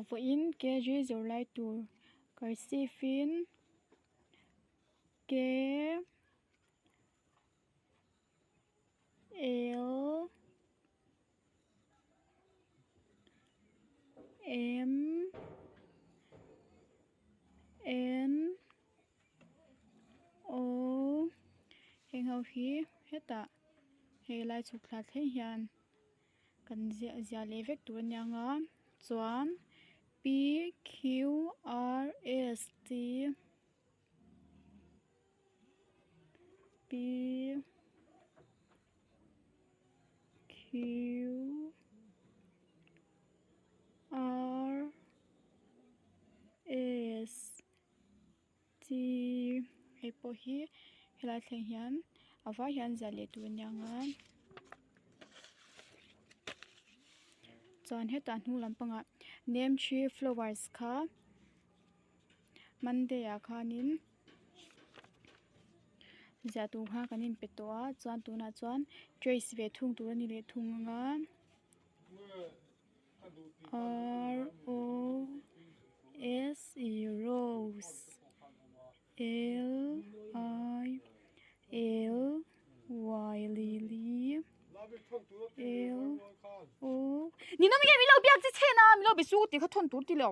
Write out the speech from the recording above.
Vawiin kg zirlai tur cursive in k l m n o heng ho hi hetah hei lai chhuk thla thleng hian kan ziah ziah leh vek tur a nia ang a chuan p q r s t p q r s t hei pawh hi helai thleng hian a vai hian ziah leh tur a nia ang a chuan hetah hnung lampangah name three flowers kha. Monday ah khanin ziah tur kha kan inpe tawh a chuan tunah chuan trace ve thung tur a ni leh thung ang a r o s e rose l i l y lily l o ninawm nge min lo biak chi chhen a min lo be su tih kha thawn tur ti lo.